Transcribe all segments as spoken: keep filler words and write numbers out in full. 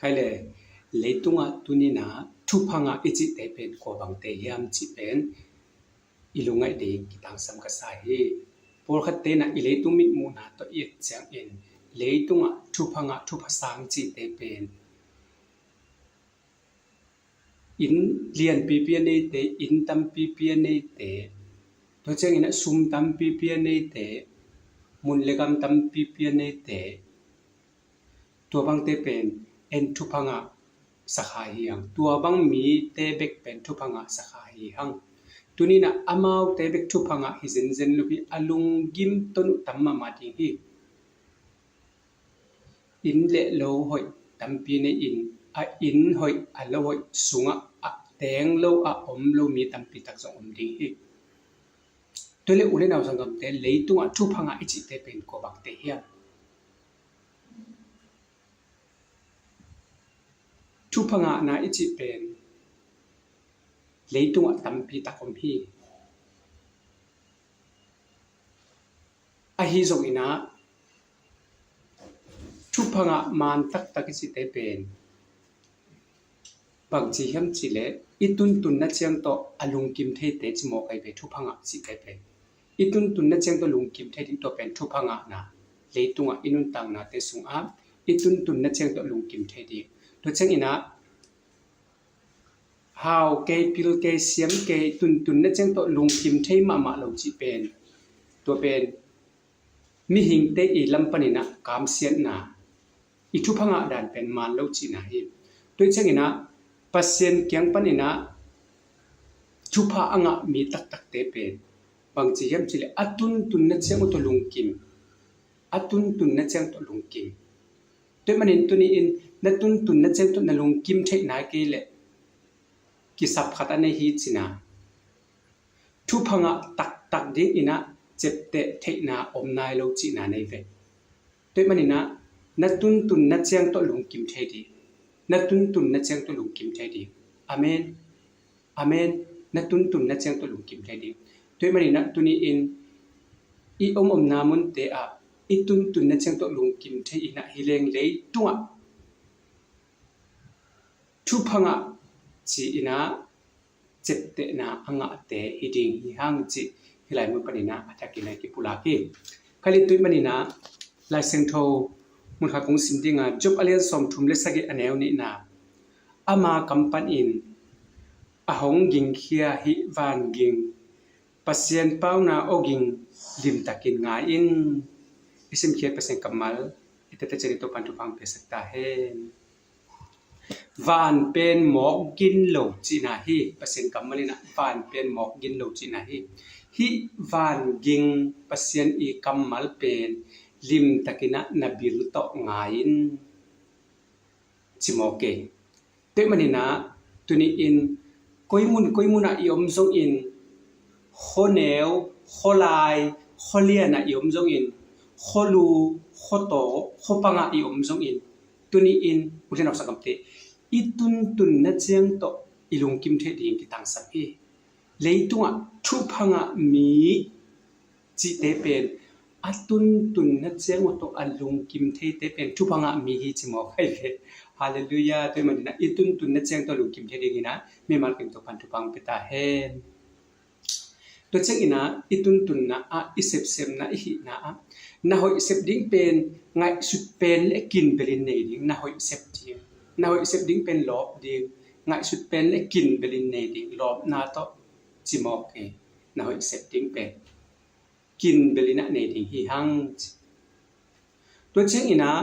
Khai le, leitungah tuninah thupha ngah i cihte pen kua bangte hiam cih pen i lungngaih ding kitangsam ka sa hi. Pawlkhatte inah i leitung mitmuhna tawh i et ciangin leitungah thupha ngah thupha sang cihte pen inn lianpipi a neite, inn tampipi a neite, tua cianginah sum tampipi a neite, mun le gam tampipi a neite, tua bangte pen en thupha ngah sakha hi hang. Tua bang mite bek pen thupha ngah sakha hi hang. Tuninah amaute bek thupha ngah hi zenzen lo hi, a lunggim ton uh tam mahmah ding hi. Inn le lo hoih tampi nei-in, a inn hoih a lo hoih sungah a teng lo a om lo mi tampi tak zong om ding hi. Tua le u le nau sanggamte, leitungah thupha ngah i cihte pen kua bangte hiam? Thupha ngahna i cih pen leitungah tampi tak om hi. Ahi zonginah thupha ngah man taktak i cihte pen bangci hiam cihleh i tuntunna ciang tawh a lungkim theite ci mawk ahi ve. Thupha ngah cihte pen i tuntunna ciang tawh lungkim thei ding, tua pen thupha ngahna. Leitungah i nuntaknate sungah i tuntunna ciang tawh lungkim thei ding. Tua cianginah hau kei, pil kei, siam kei, tuntunna ciang tawh lungkim thei mahmah lo cih pen, tua pen mihingte i lam paninah kamsiatna, i thupha ngah dan pen man lo cihna hi. Tua cianginah Pasian kiang paninah thupha a ngah mi taktakte pen bangci hiam cihleh a tuntunna ciang uh tawh lungkim, a tuntunna ciang tawh lungkim. Tua manin tuni-in na tuntunna ciang tawh na lungkim theih nai kei leh kisap khat a nei hi cihna. Thupha ngah taktak dinginah cepteh theihna om nai lo cihna nei ve. Tua maninah na tuntunna ciang tawh lungkim thei ding, na tuntunna ciang tawh lungkim thei ding. Amen. Amen. Na tuntunna ciang tawh lungkim thei ding. Tua maninah tuni-in i om omna munte ah i tuntunna ciang tawh lungkim thei inah hi leng leitungah thupha ngah ci-inah ceptehna a ngahte hi ding hi hang cih hih lai mun paninah a thakinah kipulak hi. Khalin tua maninah Lai Siangtho mun khat kong sim dinga, Job a lian sawmthum le sagih a neu nihna, ama kam panin a hong gingkhia hih van ging, Pasian pauna aw ging limtakin ngai in. I simkhiat Pasian kammal i tete cianin Topan thupha hong piasak ta hen. Van pen mawk gin lo cihna hi. Pasian kammal inah van pen mawk gin lo cihna hi. Hih van ging Pasian i kammal pen limtakinah na bil tawh ngai in. Ci mawk e. Tua maninah tuni-in koi mun koi munah i om zongin, khuaneu, khualai, khualianah i om zongin, khualu, khuataw, khuapangah i om zongin, tuni-in u le nau sanggamte, i tuntunna ciang tawh i lungkim thei ding kitangsam hi. Leitungah thupha ngah mi cihte pen a tuntunna ciang uh tawh a lungkim theite pen thupha ngah mi hi ci mawk ahi ve. Halleluiah. Tua maninah i tuntunna ciang tawh lungkim thei dinginah mimal kim Topan thupha hong pia ta hen. Tua cianginah i tuntunna ah, i sepsepna, i hihna ah na hoih sep ding pen ngaihsut pen le kin belin nei ding. Na hoih sep ding, na hoih sep ding pen lawp ding. Ngaihsut pen le kin belin nei ding. Lawpna tawh ci mawk e. Na hoih sep ding pen kin belinah nei ding hi hang. Tua cianginah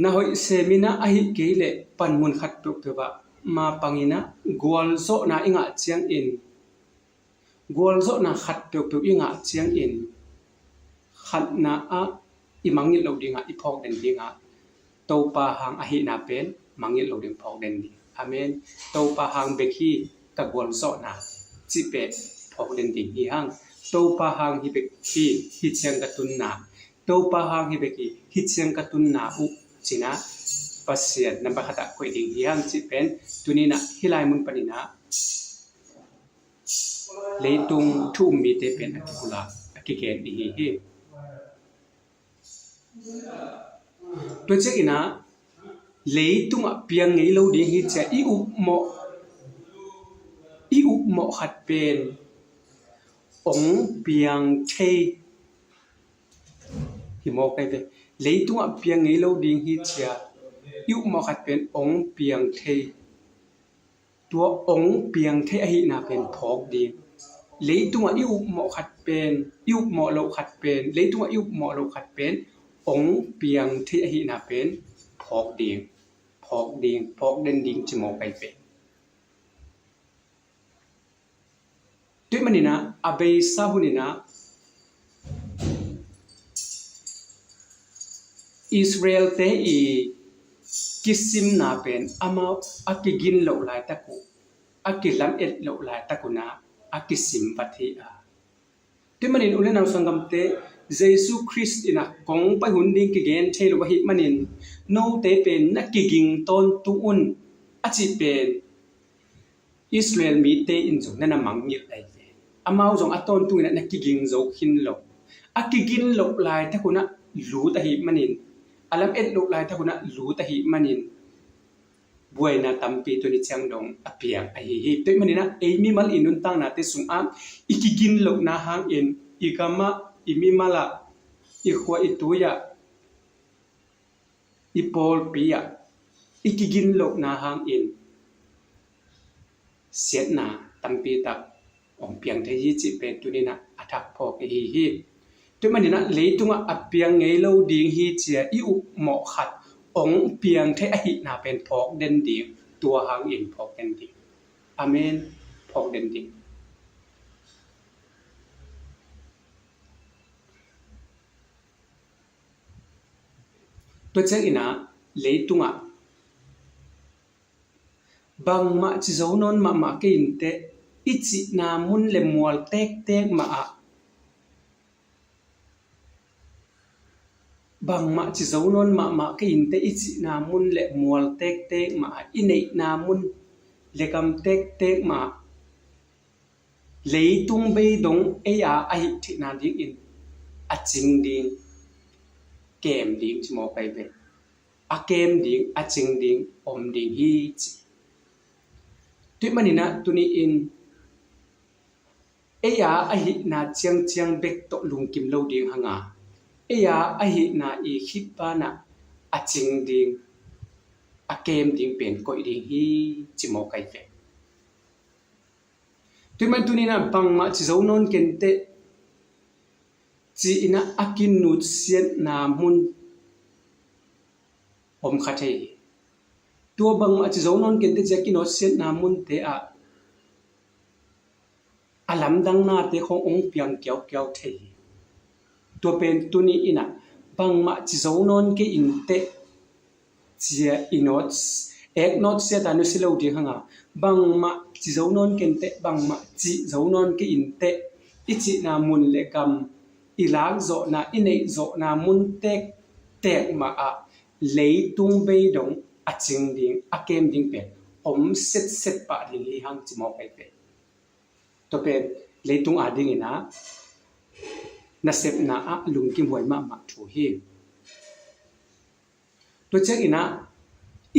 na hoih seminah ahi kei leh panmun khat peuhpeuh ah mapanginah gualzawhna i ngah ciangin, gualzawhna khat peuhpeuh i ngah ciangin khatna ah i mangngilh loh dingah, i phawk den dingah Topa hang ahihna pen mangngilh loh ding phawk den ding. Amen. Topa hang bek hi ka gualzawhna cih pen phawk den ding hi hang. Topa hang hi bek hi, hi ciang ka tunna, Topa hang hi bek hi, hi ciang ka tunna uh cinah Pasian namba khatah koih ding hi hang cih pen tuninah hih lai mun paninah leitung thu um mite pen a kipulak, a kigen i hi hi. Tua cianginah Leitungah piang ngei lo ding hi cia i upmawh, i upmawh khat pen ong piang thei hi mawk ai ve. Leitungah piang ngei lo ding hi cia i upmawh khat pen ong piang thei. Tua ong piang thei ahihna pen phawk ding. Leitungah i upmawh khat pen, i upmawh loh khat pen, leitungah i upmawh loh khat pen ong piang thei ahihna pen phawk ding, phawk ding, phawk den ding ci mawk ai ve. Tua ahih manin ah, a beisa hun in ah Israel-te i kisimna pen amau a kigin loh laitak uh, a kilamet loh laitak un ah a kisim vat hi a. Tua ahih manin u le nau sanggamte, Jesu Khrist in ah kong pai hun ding kigen thei lo ahih manin, note pen na kiging tawntung un, a cih pen Israel mite in zong na na mangngilh ai ve. Amau zong a tawntungin ah na kiging zo khin lo. A kigin loh laitak un ah lut ahih manin, a lamet loh laitak un ah lut ahih manin, buaina tampi tuni ciang dong a piang ahi hi. Tua ahih manin ah ei mimal i nuntaknate sungah i kigin lohna hangin i gamah, i mimalah, i khua i tuiah, i pawlpi ah i kigin lohna hangin siatna tampi tak hong piang thei hi cih pen tuni-in ah a thak phawk ahi hi. Tua ahih manin ah leitungah a piang ngei lo ding hi cia i upmawh khat hong piang thei ahihna pen phawk den ding, tua hangin phawk den ding. Amen. Phawk den ding. Tua ciangin ah leitungah bangmah ci zo nawn mahmah kei inteh, i cihna mun le mual tektek mah ah, bangmah ci zo nawn mahmah kei inteh, i cihna mun le mual tektek mah ah, i neihna mun le gam tektek mah ah, leitung bei dong ei a ahih theihna dingin a cing ding, kem ding ci mawk ai ve. A kem ding, a cing ding om ding hi ci. Tua ahih manin ah tuni-in ei a ahihna ciangciang bek tawh lungkim lo ding hang a, ei a ahihna i khit banah a cing ding, a kem ding pen koih ding hi ci mawk ai ve. Tua ahih manin tuni-in ah bangmah ci zo nawn kei inteh ci-in ah a kinutsiatna mun om kha thei hi. Tua bangmah ci zo nawn kei inteh ci-a kinutsiatna munte ah a lamdangnate khong hong piang kiaukiau thei hi. Tua pen tuni-in ah bangmah ci zo nawn kei inteh ci-a i nawt, ek nawtsiat a nusia lo ding hang a, bangmah ci zo nawn kei inteh, bangmah cih zo nawn kei inteh, i cihna mun le gam, i lak zawhna, i neih zawhna mun tektek mah ah leitung bei dong a cing ding, a kem ding pen om setset pah ding hi hang ci mawk ai ve. Tua pen leitung a dingin ah nasepna ah lungkimhuai mahmah thu hi. Tua ciangin ah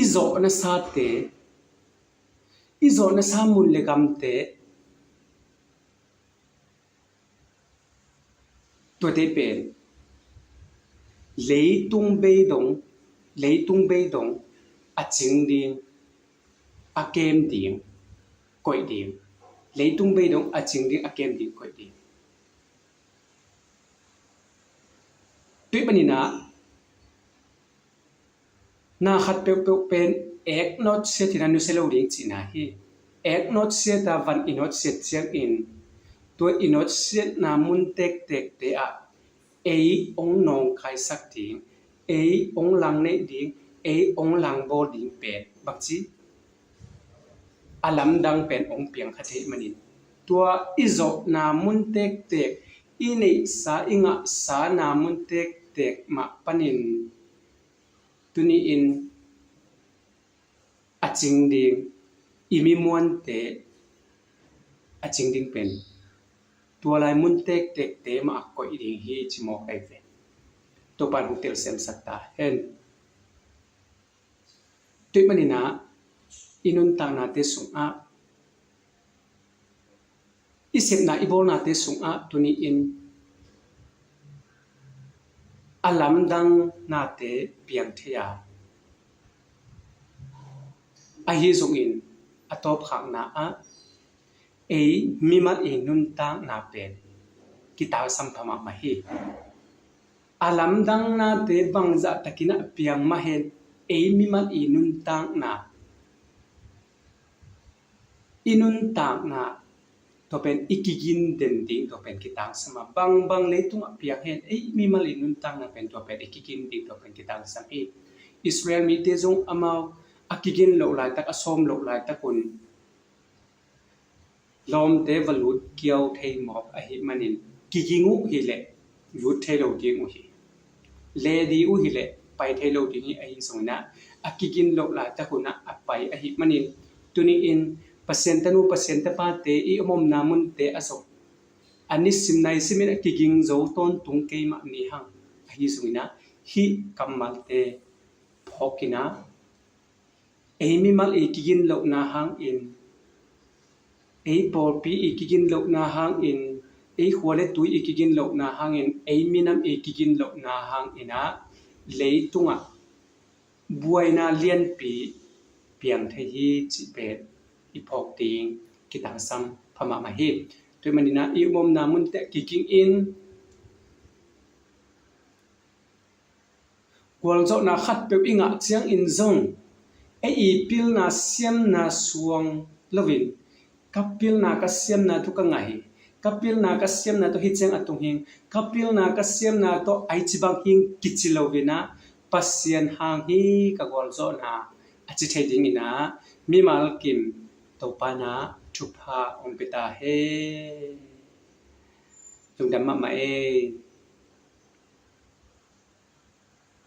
i zawhna sate, i zawhna sa mun le gamte, tuate pen leitung bei dong, leitung bei dong a cing ding, a kem ding, koih ding. Leitung bei dong a cing ding, a kem ding, koih ding. Tua ahih manin ah na khat peuhpeuh pen ek nawtsiat in a nusia lo ding cihna hi. Ek nawtsiat a van i nawtsiat ciangin tua i nawtsiatna mun tektekte ah ei hong nawngkaisak ding, ei hong langneih ding, ei hong langbawl ding pen bangci a lamdang pen hong piang kha thei manin, tua i zawhna mun tektek, i neihsa, i ngahsana mun tektek mah panin tuni-in a cing ding, i mi muante a cing ding pen tua lai mun tektekte mah a koih ding hi ci mawk ai ve. Topa'n hong telsiamsak ta hen. Tua ahih manin ah i nuntaknate sungah, i sepna i bawlnate sungah tuni-in a lamdang nate piang thei a, ahi zongin a tawpkhakna ah ei mimal i nuntakna pen kitangsam pha mahmah hi. A lamdang nate bangzah takin a piang mah hen, ei mimal i nuntakna, i nuntakna tua pen i kigin den ding tua pen kitangsam a, bangbang leitungah piang hen, ei mimal i nuntakna pen tua pen i kigin ding tua pen kitangsam hi. Israel mite zong amau a kigin loh laitak, a sawm loh laitak un lawmte va lut kiau thei mawk ahih manin kiging uh hileh lut thei lo ding uh hi. Le ding uh hileh pai thei lo ding hi. Ahi zongin ah a kigin loh laitak un ah a pai ahih manin tuni-in Pasian tanu Pasian tapate i omomna munte a zong a nisim naisimin a kiging zo tawntung kei mah ni hang. Ahi zongin ah hih kammalte phawkin ah ei mimal i kigin lohna hangin, ei pawlpi i kigin lohna hangin, ei khua le tui i kigin lohna hangin, ei minam i kigin lohna hangin ah leitungah buaina lianpi piang thei hi cih pen i phawk ding kitangsam pha mahmah hi. Tua ahih manin ah i omna munte kiging in, gualzawhna khatpeuh i ngah ciangin zong ei i pilna siamna suang loin, ka pilna ka siamna tawh ka ngah hi, ka pilna ka siamna tawh hih ciang a tung hi, ka pilna ka siamna tawh ahi ci bang hi kici loin ah Pasian hang hi ka gualzawhna a ci thei dingin ah mimal kim Topa in ah thupha hong pia ta hen. Lungdam mahmah ei.